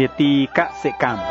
នេតិកសិកម្ម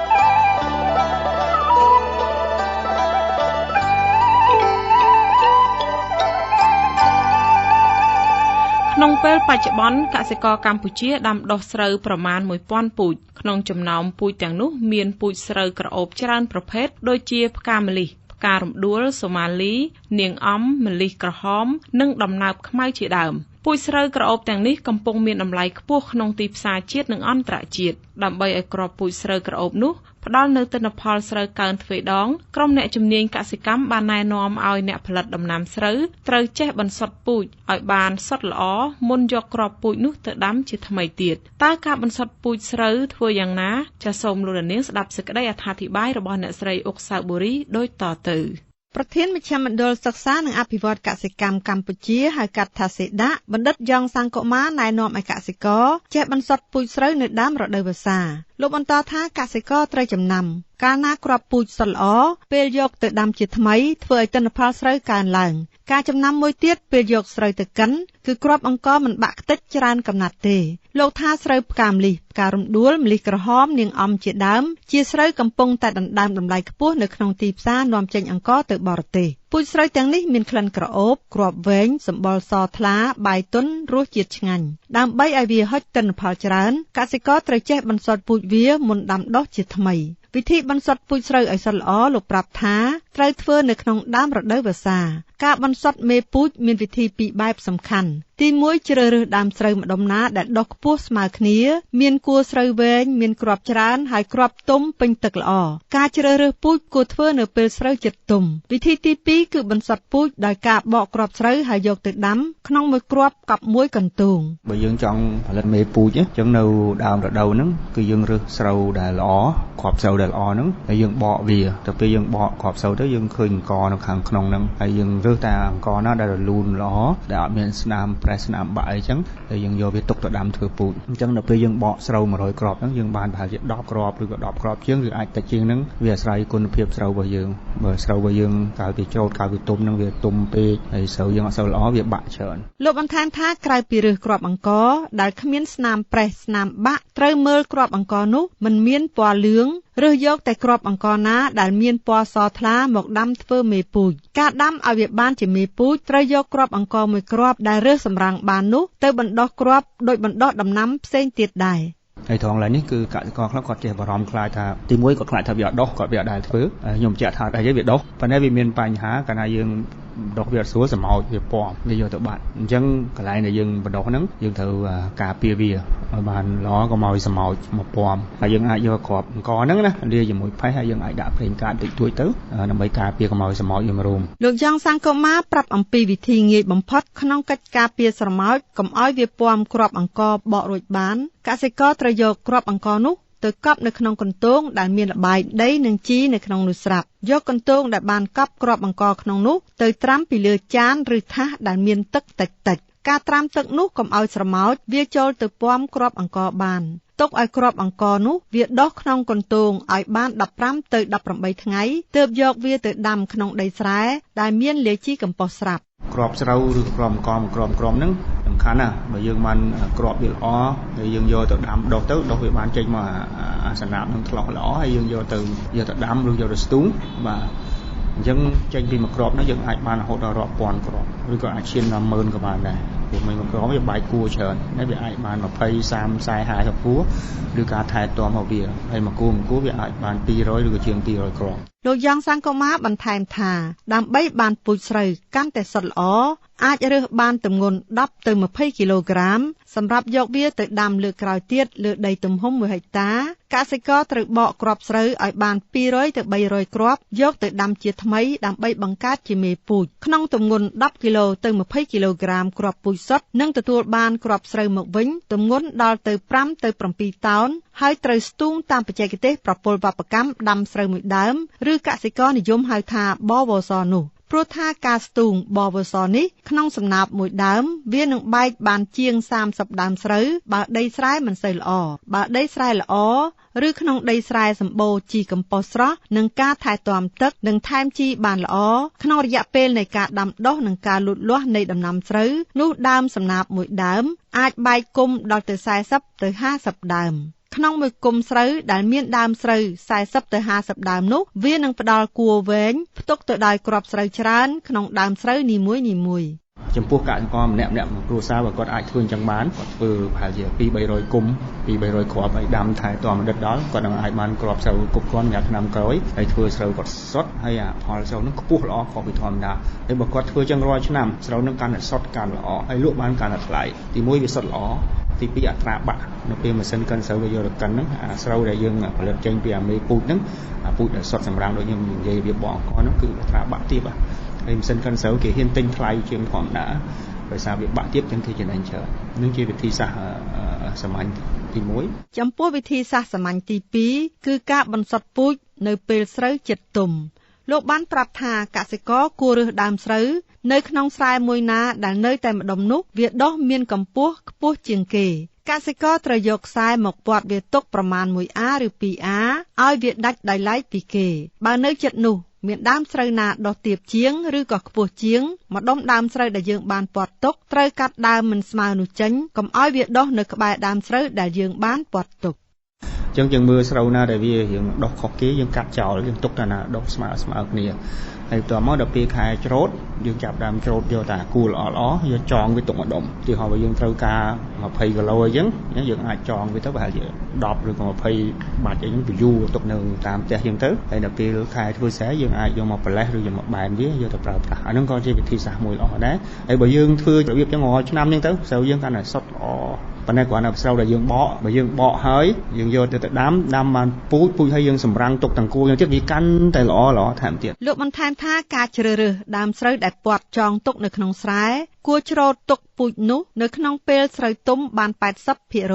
ក្នុងពេលបច្ចុប្បន្នកសិករកម្ពុជាដាំដុះស្រូវប្រមាណ1000ពូជក្នុងចំណោមពូជទាំងនោះមានពូជស្រូវក្រអូបច្រើនប្រភេទដូចជាផ្កាម្លិះផ្ការំដួលសូម៉ាលីនាងអំម្លិះក្រហមនិងដំណើបខ្មៅជាដើមពូជស្រូវក្រអូបទាំងនេះកំពុងមានតម្លៃខ្ពស់ក្នុងទីផ្សារជាតិនិងអន្តរជាតិដើម្បីឲ្យគ្រាប់ពូជស្រូវក្រអូបនោះផ្ដល់នូវទិន្នផលស្រូវកើនទ្វេដងក្រុមអ្នកជំនាញកសិកម្មបានណែនាំឲ្យអ្នកផលិតដំណាំស្រូវត្រូវចេះបន្សុទ្ធពូជឲ្យបានសុទ្ធល្អមុនយកគ្រាប់ពូជនោះទៅដាំជាថ្មីទៀតតើការបន្សុទ្ធពូជស្រូវធ្វើយ៉ាងណាចាសសូមលោកនាងស្ដាប់សេចក្តីអត្ថាធិប្បាយរបស់អ្នកស្រីអ៊ុកសៅបូរីដូចតទៅប្រធានមជ្ឈមណ្ឌលសិក្សានិងអភិវឌ្ឍកសិកម្មកម្ពុជាហៅកាត់ថាសេដាក់បណ្ឌិតយ៉ងសង្គមាណែនាំឲ្យកសិករចេះបន្សុទ្ធពូជស្រូវនៅដើមរដូវវស្សាលោកបន្តថាកសិករត្រូវចំណាំកាលណាគ្រាប់ពូជសុទ្ធល្អពេលយកទៅដាំជាថ្មីធ្វើឲ្យទិន្នផលស្រូវកើនឡើងការចំណាំមួយទៀតពេលយកស្រូវទៅកិនគឺគ្រាប់អង្ករមិនបាក់ខ្ទេចច្រើនកំណាត់ទេលោកថាស្រូវផ្កាម្លិះផ្ការំដួលម្លិះក្រហមនាងអំជាដើមជាស្រូវកំពុងតែដណ្ដើមតម្លៃខ្ពស់នៅក្នុងទីផ្សារនាំចេញអង្ករទៅបរទេសពូជស្រូវទាំងនេះមានក្លិនក្រអូបគ្រាប់វែងសម្បុរសថ្លាបាយទន់រសជាតិឆ្ងាញ់ដើម្បីឲ្យវាហុចទិន្នផលច្រើនកសិករត្រូវចេះបន្សុទ្ធពូជវាមុនដាំដុះជាថ្មីវិធីបន្សុទ្ធពូជស្រូវឲ្យសុទ្ធល្អលោកប្រាប់ថាត្រូវធ្វើនៅក្នុងដើមរដូវវស្សាការបន្សុទ្ធមេពូជមានវិធីពីរបែបសំខាន់ទី1ជ្រើសរើសដើមស្រូវម្ដុំណាដែលដុះខ្ពស់ស្មើគ្នាមានគួរស្រូវវែងមានគ្រាប់ច្រើនហើយគ្រាប់ទុំពេញទឹកល្អការជ្រើសរើសពូជគួរធ្វើនៅពេលស្រូវជិតទុំវិធីទី2គឺបន្សុទ្ធពូជដោយការបកគ្រាប់ស្រូវហើយយកទៅដាំក្នុងមួយគ្រាប់កប់មួយកន្ទោងបើយើងចង់ផលិតមេពូជអញ្ចឹងនៅដើមរដូវហ្នឹងគឺយើងរើសស្រូវដែលល្អគ្រាប់ស្រូវដែលល្អហ្នឹងហើយយើងបកវាទៅពេលយើងបកគ្រាប់ស្រូវទៅយើងឃើញអង្ករនៅខាងក្នុងហ្នឹងហើយយើងរើសតែអង្ករណាដែលរលូនល្អដែលអត់មានស្នាមប្រេះស្នាមបាក់អីចឹងហើយយើងយកវាទុកទៅដាំធ្វើពូជអញ្ចឹងដល់ពេលយើងបកស្រូវ100គ្រាប់ហ្នឹងយើងបានប្រហែលជា10គ្រាប់ឬក៏10គ្រាប់ជាងឬអាចតិចជាងហ្នឹងវាអាស្រ័យគុណភាពស្រូវរបស់យើងបើស្រូវរបស់យើងកាលពីច្រូតកាលពីទុំហ្នឹងវាទុំពេកហើយស្រូវយើងអត់សូវល្អវាបាក់ច្រើនលោកបន្ថែមថាក្រៅពីរើសគ្រាប់អង្ករដែលគ្មានស្នាមប្រេះស្នាមបាក់ត្រូវមើលគ្រាប់អង្ករនោះមិនមានពណ៌លឿងរើសយកតែគ្រាប់អង្ករណាដែលមានពណ៌សថ្លាមកដាំធ្វើមេពូជការដាំឲ្យវាបានជាមេពូជត្រូវយកគ្រាប់អង្ករមួយគ្រាប់ដែលរើសសម្រាំងបាននោះទៅបណ្ដុះគ្រាប់ដោយបណ្ដុះដំណាំផ្សេងទៀតដែរហើយត្រង់ឡើយនេះគឺកសិករខ្លះគាត់ចេះបារម្ភខ្លាចថាទីមួយគាត់ខ្លាចថាវាអត់ដុះគាត់វាអត់ដែលធ្វើខ្ញុំបញ្ជាក់ថាអីវាដុះប៉ុន្តែវាមានបញ្ហាកាលណាយើងដុះវាអត់ស្រួលសម្ោចវាពំវាយកទៅបាត់អញ្ចឹងកន្លែងដែលយើងបណ្ដុះហ្នឹងយើងត្រូវការពារវាឲ្យបានល្អកុំឲ្យសម្ោចមកពំហើយយើងអាចយកគ្រាប់អង្ករហ្នឹងណាលាយជាមួយផេះហើយយើងអាចដាក់ប្រេងកាតតិចតួចទៅដើម្បីការពារកុំឲ្យសម្ោចវាមរុំលោកយ៉ងសង្គមាប្រាប់អំពីវិធីងាយបំផុតក្នុងកិច្ចការពារស្រមោចកុំឲ្យវាពំគ្រាប់អង្ករបករួចបានកសិករត្រូវយកគ្រាប់អង្ករនោះទៅកប់នៅក្នុងកន្ទោងដែលមានល្បែងដីនិងជីនៅក្នុងនោះស្រាប់យកកន្ទោងដែលបានកប់គ្រាប់អង្ករក្នុងនោះទៅត្រាំពីលើចានឬថាសដែលមានទឹកតិចៗការត្រាំទឹកនោះកុំឲ្យស្រមោចវាចូលទៅពំគ្រាប់អង្ករបានទុកឲ្យគ្រាប់អង្ករនោះវាដុះក្នុងកន្ទោងឲ្យបាន15ទៅ18ថ្ងៃទើបយកវាទៅដាំក្នុងដីស្រែដែលមានលាយជីកំប៉ុស្តស្រាប់គ្រាប់ស្រូវឬគ្រាប់អង្ករមួយគ្រាប់ហ្នឹងសំខាន់ណាស់បើយើងបានគ្រាប់វាល្អហើយយើងយកទៅដាំដុះទៅដុះវាបានចេញមកអាសនាបនឹងឆ្លោះល្អហើយយើងយកទៅដាំឬយកទៅស្ទូងបាទអញ្ចឹងចេញពីមួយគ្រាប់ហ្នឹងយើងអាចបានរហូតដល់រាប់ពាន់គ្រាប់ឬក៏អាចឈានដល់10000ក៏បានដែរព្រោះមួយគ្រាប់វាបែកគួរច្រើនហើយវាអាចបាន20 30 40 50គួរឬការថែទាំមកវាហើយមួយគួរវាអាចបាន200ឬក៏ជាង200គ្រាប់លោកយ៉ងសង្គមាបន្ថែមថាដើម្បីបានពូជស្រូវកាន់តែសុទ្ធល្អអាចរើសបានទម្ងន់10ទៅ20គីឡូក្រាមសម្រាប់យកវាទៅដាំលើកក្រោយទៀតលើដីទំហំ1ហិកតាកសិករត្រូវបកគ្រាប់ស្រូវឲ្យបាន200ទៅ300គ្រាប់យកទៅដាំជាថ្មីដើម្បីបង្កើតជាមេពូជក្នុងទម្ងន់10គីឡូទៅ20គីឡូក្រាមគ្រាប់ពូជសុទ្ធនឹងទទួលបានគ្រាប់ស្រូវមកវិញទម្ងន់ដល់ទៅ5ទៅ7តោនហើយត្រូវស្ទូងតាមបច្ចេកទេសប្រពន្ធវប្បកម្មដាំស្រូវមួយដើមឬកសិករនិយមហៅថាបវសនោះព្រោះថាការស្ទូងបវសនេះក្នុងសំណាបមួយដើមវានឹងបែកបានជាង30ដើមស្រូវបើដីស្រែមិនសូវល្អបើដីស្រែល្អឬក្នុងដីស្រែសម្បូរជីកំប៉ុស្តស្រស់និងការថែទាំទឹកនិងថែមជីបានល្អក្នុងរយៈពេលនៃការដាំដុះនិងការលូតលាស់នៃដំណាំស្រូវនោះដើមសំណាបមួយដើមអាចបែកគុំដល់ទៅ40ទៅ50ដើម ក្នុងមួយគុម្ពស្រូវដែលមានដើមស្រូវ40ទៅ50ដើមនោះវានឹងផ្ដល់គួរវែងផ្ទុកទៅដោយគ្រាប់ស្រូវច្រើនក្នុងដើមស្រូវនីមួយៗ។ ចំពោះកសិករម្នាក់ៗមួយគ្រួសារបើគាត់អាចធ្វើអញ្ចឹងបានគាត់ធ្វើប្រហែលជា2 300គុំ2 300គ្រាប់ហើយដាំថែទាំបណ្ឌិតដល់គាត់នឹងអាចបានគ្រាប់ស្រូវគ្រប់គ្រាន់សម្រាប់ឆ្នាំក្រោយហើយធ្វើស្រូវគាត់សុទ្ធហើយអាផលស្រូវនឹងខ្ពស់ល្អខុសពីធម្មតាហើយបើគាត់ធ្វើចឹងរាល់ឆ្នាំស្រូវនឹងកាន់តែសុទ្ធកាន់ល្អហើយលក់បានកាន់តែថ្លៃទី1វាសុទ្ធល្អទី2អត្រាបាក់នៅពេលម៉ាស៊ីនកិនស្រូវវាយកទៅកិនហ្នឹងអាស្រូវដែលយើងផលិតចេញពីអាមេពូជហ្នឹងអាពូជដែលសុទ្ធសម្រាំងដូចខ្ញុំនិយាយវាបកអង្គហ្នឹងគឺអត្រាបាក់ទាបហើយម៉ាស៊ីនកិនស្រូវគេហ៊ានទិញថ្លៃជាងធម្មតាដោយសារវាបាក់ទាបចឹងគេចំណេញច្រើននឹងជាវិធីសាស្ត្រសាមញ្ញទី1ចំពោះវិធីសាស្ត្រសាមញ្ញទី2គឺការបន្សុទ្ធពូជនៅពេលស្រូវជិតទុំលោកបានប្រាប់ថាកសិករគួររើសដើមស្រូវនៅក្នុងស្រែមួយណាដែលនៅតែម្ដុំនោះវាដុះមានកម្ពស់ខ្ពស់ជាងគេកសិករត្រូវយកខ្សែមកព័ទ្ធវាទុកប្រមាណ1អាឬ2អាឲ្យវាដាច់ដោយឡែកពីគេបើនៅជិតនោះមានដើមស្រូវណាដុះទាបជាងឬក៏ខ្ពស់ជាងម្ដុំដើមស្រូវដែលយើងបានព័ទ្ធទុកត្រូវកាត់ដើមមិនស្មើនោះចេញកុំឲ្យវាដុះនៅក្បែរដើមស្រូវដែលយើងបានព័ទ្ធទុកអញ្ចឹងយើងមើលស្រូវណាដែលវារៀងដុះខុសគេយើងកាត់ចោលយើងទុកតែណាដុះស្មើស្មើគ្នាហើយបន្ទាប់មកដល់ពេលខែច្រូតយើងចាប់ដើមច្រូតយកតែគូល្អល្អយកចងវាទុកម្ដុំទីហោះបើយើងត្រូវការ20គីឡូអញ្ចឹងយើងអាចចងវាទៅប្រហែលជា10ឬក៏20បាច់អីហ្នឹងពយូរទុកនៅតាមផ្ទះយើងទៅហើយដល់ពេលខែធ្វើស្រែយើងអាចយកមកប្រលេះឬយកមកបែនវាយកទៅប្រើប្រាស់អាហ្នឹងក៏ជាវិធីសាស្ត្រមួយល្អដែរហើយបើយើងធ្វើរបៀបចឹងរាល់ឆ្នាំចឹងទៅស្រូវយើងកាន់តែសុទ្ធល្អប៉ុន្តែគ្រាន់តែស្រូវដែលយើងបកបើយើងបកហើយយើងយកទៅដាំដាំបានពូជពូជហើយយើងសម្រាំងទុកទាំងគួរយ៉ាងទៀតវាកាន់តែល្អល្អថែមទៀតលោកបន្ថែមថាការជ្រើសរើសដើមស្រូវដែលព័ទ្ធចងទុកនៅក្នុងស្រែគួរច្រូតទុកពូជនោះនៅក្នុងពេលស្រូវទុំបាន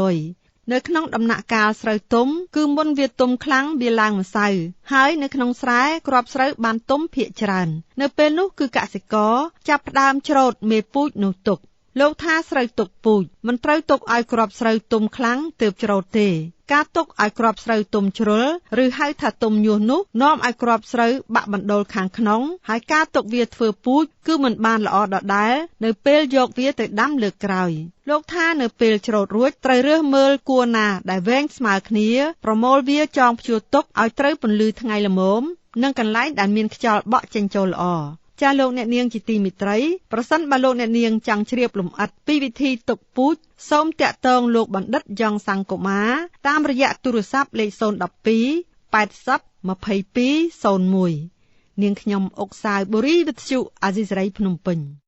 80% នៅក្នុងដំណាក់កាលស្រូវទុំគឺមុនវាទុំខ្លាំងវាឡើងម្សៅហើយនៅក្នុងស្រែគ្រាប់ស្រូវបានទុំភាគច្រើននៅពេលនោះគឺកសិករចាប់ផ្ដើមច្រូតមេពូជនោះទុកលោកថាស្រូវទុកពូជមិនត្រូវទុកឲ្យគ្រាប់ស្រូវទុំខ្លាំងទើបច្រូតទេការទុកឲ្យគ្រាប់ស្រូវទុំជ្រុលឬហៅថាទុំញួសនោះនាំឲ្យគ្រាប់ស្រូវបាក់បណ្ដុលខាងក្នុងហើយការទុកវាធ្វើពូជគឺមិនបានល្អដដែលនៅពេលយកវាទៅដាំលើកក្រោយលោកថានៅពេលច្រូតរួចត្រូវរើសមើលគួរណាដែលវែងស្មើគ្នាប្រមូលវាចងព្យួរទុកឲ្យត្រូវពន្លឺថ្ងៃល្មមនិងកន្លែងដែលមានខ្យល់បក់ចេញចូលល្អចាស់លោកអ្នកនាងជាទីមេត្រីប្រសិនបើលោកអ្នកនាងចង់ជ្រាបលម្អិតពីវិធីទុកពូជសូមទាក់ទងលោកបណ្ឌិតយ៉ងសង្គមាតាមរយៈទូរស័ព្ទលេខ012 80 22 01នាងខ្ញុំអុកសាវបុរីវិទ្យុអាស៊ីសេរីភ្នំពេញ។